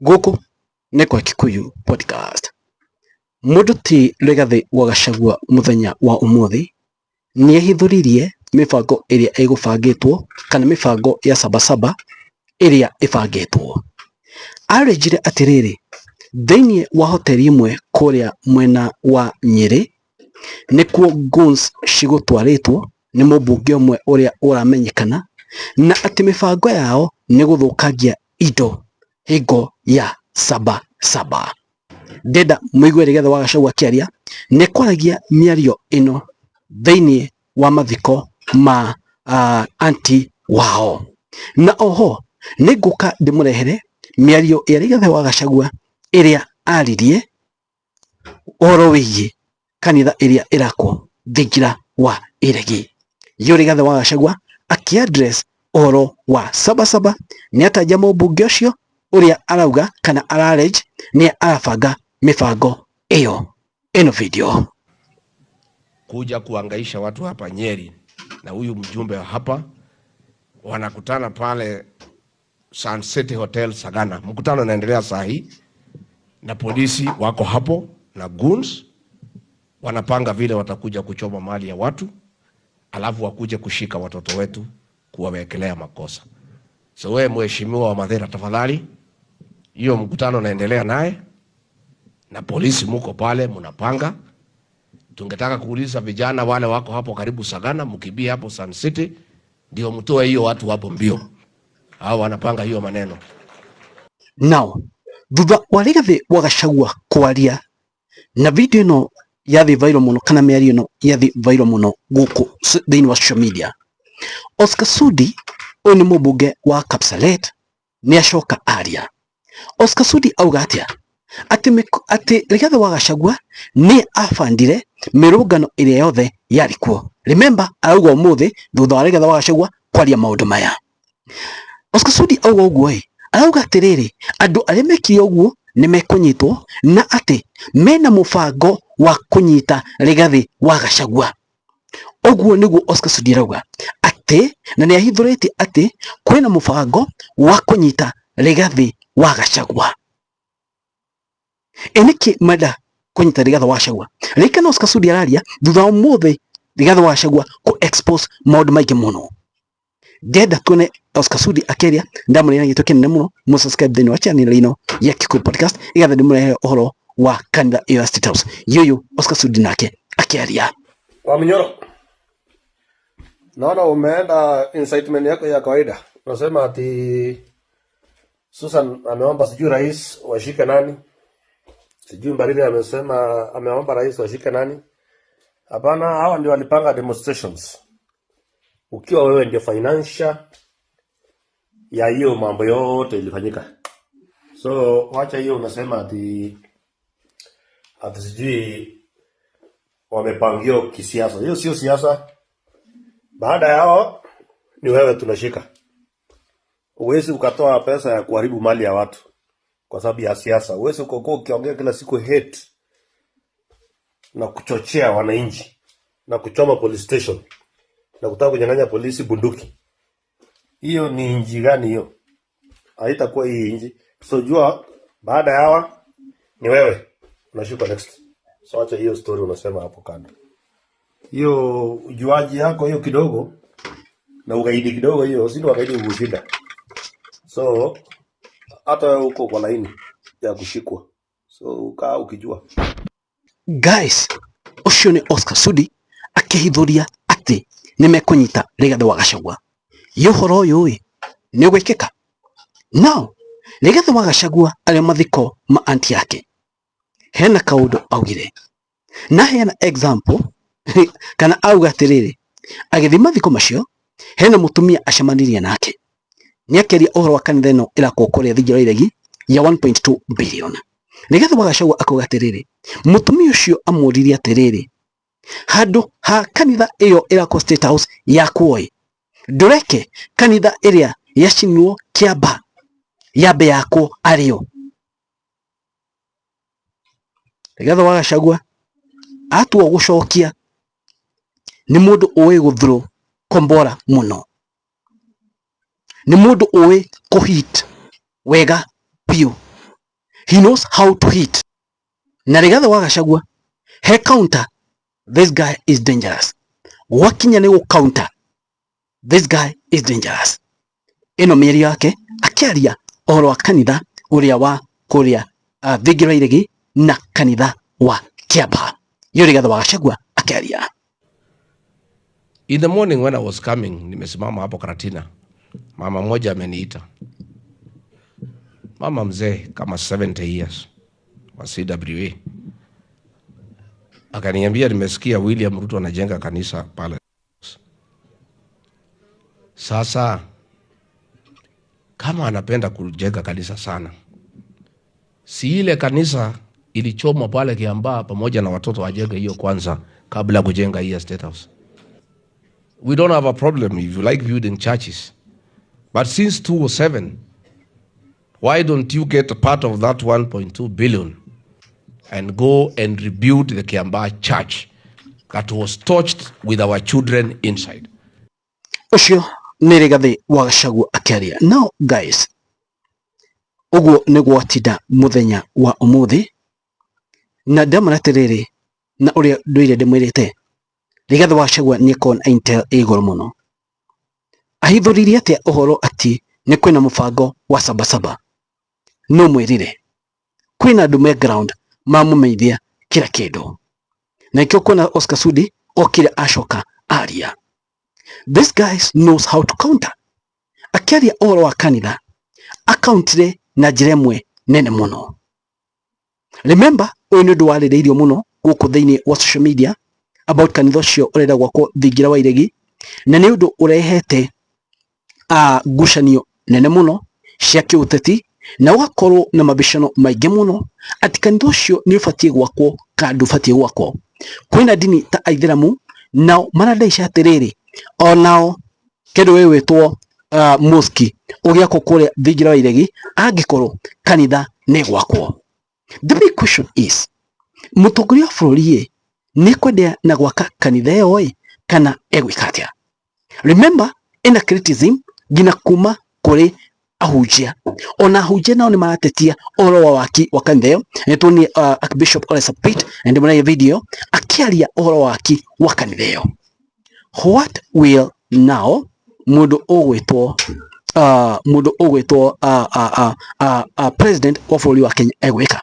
Gũkũ nĩ kwa Kikuyu Podcast. Mũndũ ti Rigathĩ wa Gachagua mũthenya wa ũmũthĩ nĩahithũririe mĩbango ĩrĩa ĩgũbangĩtwo kana mĩbango ya Sabasaba ĩrĩa ĩbangĩtwo. Arĩnjire atĩrĩrĩ, thĩinĩ wa hoteli ĩmwe kũrĩa mwena wa Nyĩrĩ nĩkuo goons cigũtwarĩtwo nĩ mũmbunge ũmwe ũrĩa ũramenyekana na atĩ mĩbango yao nĩ gũthũkangia indo hingo ya Sabasaba. Ndĩrenda mũigue Rigathĩ wa Gachagua akĩaria, nĩ kwaragia mĩario ĩno thĩinĩ wa mathiko ma aunty wao. Na oho nĩ ngũka ndĩmũrehere mĩario ya Rigathĩ wa Gachagua ĩrĩa aririe ũhoro wĩgiĩ kanitha ĩrĩa ĩrakwo thingira wa iregi. Yu Rigathĩ wa Gachagua akĩ address ũhoro wa Sabasaba nĩ atanja mũmbunge ũcio ũrĩa arauga kana ara allege nĩ arabanga mĩbango ĩyo. Ĩno video kuja kuangaisha watu hapa Nyeri na huyu mjumbe wa hapa wanakutana pale Sun City Hotel Sagana. Mkutano unaendelea saa hii na polisi wako hapo na goons wanapanga vile watakuja kuchoma mali ya watu, alafu wakuje kushika watoto wetu kuwawekelea makosa. So wewe mheshimiwa wa Mathira, tafadhali, hiyo mkutano unaendelea naye na polisi muko pale mnapanga. Tungetaka kuuliza vijana wale wako hapo karibu Sagana, mkimbie hapo Sun City ndio mtoe hiyo watu hapo mbio, hao wanapanga hiyo maneno. Now thutha wa Rigathĩ wa Gachagua kwaria na video ĩno yathi viral mũno kana mĩario ĩno yathi viral mũno gũkũ thĩinĩ wa social media, Oscar Sudi ũyũ nĩ mũmbunge wa Kapsalet nĩ acoka aria. Oscar Sudi auga atĩa? Atĩ atĩ Rigathĩ wa Gachagua nĩ abandire mĩrũngano ĩrĩa yothe yarĩ kuo. Remember arauga ũmũthĩ thutha wa Rigathĩ wa Gachagua kwaria maũndũ maya. Oscar Sudi auga ũguo ĩ, arauga atĩrĩrĩ, andũ arĩa mekire ũguo nĩ mekũnyitwo na atĩ mena mũbango wa kũnyita Rigathĩ wa Gachagua. Ũguo nĩguo Oscar Sudi arauga atĩ na nĩ ahithũrĩtie atĩ kwĩna mũbango wa kũnyita Rigathĩ wa Gachagua. Ĩ nĩkĩ marenda kũnyita Rigathĩ wa Gachagua? Ririkana Oscar Sudi araria thutha wa ũmũthĩ Rigathĩ wa Gachagua kũ expose maũndũ maingĩ mũno. Ndĩrenda tuone Oscar Sudi akĩaria, ndamũrĩra gĩtũ kĩnene mũno mũ subscribe thĩinĩ wa channel ĩno ya Kikuyu Podcast igathe ndĩmũrehere ũhoro wa kanitha ĩyo ya State House. Yũyũ Oscar Sudi nake akĩaria. Wamunyoro, naona umeenda incitement yako ya kawaida. Unasema ati Susan ameomba sijui rais washike nani, sijui Mbarire amesema ameomba rais washike nani. Hapana, hawa ndio walipanga demonstrations. Ukiwa wewe ndio financier ya hiyo mambo yote ilifanyika. So wacha hiyo unasema ati sijui wamepangiwa kisiasa. Hiyo sio siasa. Baada yao ni wewe tunashika. Huwezi ukatoa pesa ya kuharibu mali ya watu kwa sababu ya siasa. Huwezi ukakuwa ukiongea kila siku hate na kuchochea wananchi na kuchoma police station na kutaka kunyang'anya polisi bunduki. Hiyo ni nchi gani hiyo? Haitakuwa hii nchi. So jua baada ya hawa ni wewe unashuka next. So acha hiyo story unasema hapo kando. Hiyo ujuaji yako hiyo kidogo na ugaidi kidogo hiyo, si ndio ugaidi kushinda. So hata wewe uko kwa laini ya kushikwa. So ukaa ukijua. Guys, ũcio nĩ Oscar Sudi akĩhithũria atĩ nĩ mekũnyita Rigathĩ wa Gachagua. Ĩ ũhoro ũyũ ĩ nĩ ũgwĩkĩka? Now Rigathĩ wa Gachagua arĩ mathiko ma aunty yake hena kaũndũ augire na heana example kana auga atĩrĩrĩ, agĩthiĩ mathiko macio hena mũtumia acemanirie nake nĩ akĩaria ũhoro wa kanitha ĩno ĩrakwo kũrĩa Thingira wa Iregi ya 1.2 billion. Rigathĩ wa Gachagua akauga atĩrĩrĩ, mũtumia ũcio amũririe atĩrĩrĩ, handũ ha kanitha ĩyo ĩrakwo State House yakwo ĩ, ndũreke kanitha ĩrĩa yacinirwo Kĩamba yambe yakwo arĩo. Rigathĩ wa Gachagua atua gũcokia nĩ mũndũ ũĩ gũthrow kombora mũno, nĩ mũndũ ũĩ kũhit wega biũ. He knows how to hit. Na Rigathi wa Gachagua he counter, this guy is dangerous. Gwakinya nĩ gũ counter, this guy is dangerous. Ĩno mĩario yake akĩaria ũhoro wa kanitha ũrĩa wa kũrĩa Thingira Iregi na kanitha wa Kiambaa. Yo Rigathi wa Gachagua akĩaria. In the morning when I was coming, nimesimama hapo Karatina, mama mmoja ameniita, mama mzee kama 70 years wa CWA, akaniambia nimesikia William Ruto anajenga kanisa pale. Sasa kama anapenda kujenga kanisa sana, si ile kanisa ilichomwa pale Kiambaa pamoja na watoto wajenge hiyo kwanza kabla kujenga hii State House. We don't have a problem if you like building churches. But since 2007, why don't you get a part of that 1.2 billion and go and rebuild the Kiambaa church that was torched with our children inside? Ucio nĩ Rigathi wa Gachagua akĩaria. Now guys, ũguo nĩ gwatinda mũthenya wa ũmũthĩ, na ndamwĩra atĩrĩrĩ, na ũrĩa ndũire ndĩmwĩrĩte, Rigathi wa Gachagua nĩ akorwo na intel ĩ igũrũ mũno. Ahithũririe atĩa ũhoro atĩ nĩ kwĩna mũbango wa Sabasaba? No mwĩrire kwĩna andũ me ground mamũmenyithia kila kĩndũ, na ikĩo kuona Oscar Sudi okire acoka aria. This guy knows how to counter. Akĩaria ũhoro wa kanitha akauntire na njĩra ĩmwe nene mũno. Remember, ũyũ nĩ ũndũ warĩrĩirio mũno gũkũ thĩinĩ wa social media about kanitha ũcio ũrenda gwakwo Thingira wa Iregi, na nĩ ũndũ ũrehete ngucanio nene mũno cia kĩũteti, na ũgakorwo na mabicano maingĩ mũno atĩ kanitha ũcio nĩ ũbatiĩ gwakwo kana ndũbatiĩ gwakwo. Kwĩna ndini ta aithĩramu nao maradaica atĩrĩrĩ, onao kĩndũ gĩgwĩtwo mosque ũgĩakwo kũrĩa Thingira wa Iregi angĩkorwo kanitha nĩ gwakwo. The big question is, mũtongoria wa bũrũri ĩ nĩ kwendea na gwaka kanitha ĩyo ĩ kana egwĩka atĩa? Remember, ĩna criticism nginya kuma kũrĩ ahunjia, ona ahunjia nao nĩ maratetia ũhoro wa waki wa kanitha ĩyo. Nĩ tuonie Archbishop Ole Sapit na ndĩmũragia video akĩaria ũhoro wa waki wa kanitha ĩyo. What will now mũndũ ũgwĩtwo mũndũ ũgwĩtwo president wa bũrũri wa Kenya egwĩka?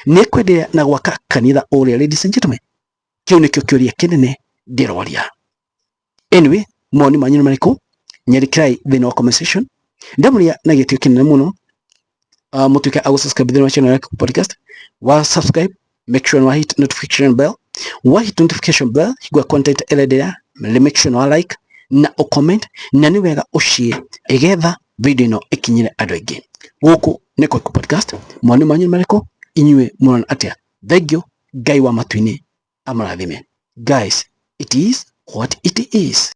Nĩ ekwenderea na gwaka kanitha ũrĩa? Ladies and gentlemen, kĩu nĩkĩo kĩũria kĩnene ndĩroria. Anyway, mawoni manyu nĩ marĩkũ? Nyandĩkĩrai thĩinĩ wa comment section. Ndamũria na gĩtĩo kĩnene mũno, mũtuĩke a gũ-subscribe thĩinĩ wa channel ya podcast. Wa subscribe, make sure wa hit notification bell. Wa hit notification bell hingũra content ĩrĩa make sure wa like na ũ comment, na nĩ wega ũshare igetha video ĩno ĩkinyĩre andũ aingĩ. Gũkũ nĩ Kwaku Podcast. Mawoni manyu nĩ marĩkũ? Inyuĩ mũrona atĩa? Thank you. Ngai wa matu-inĩ amũrathime. Guys, it is what it is.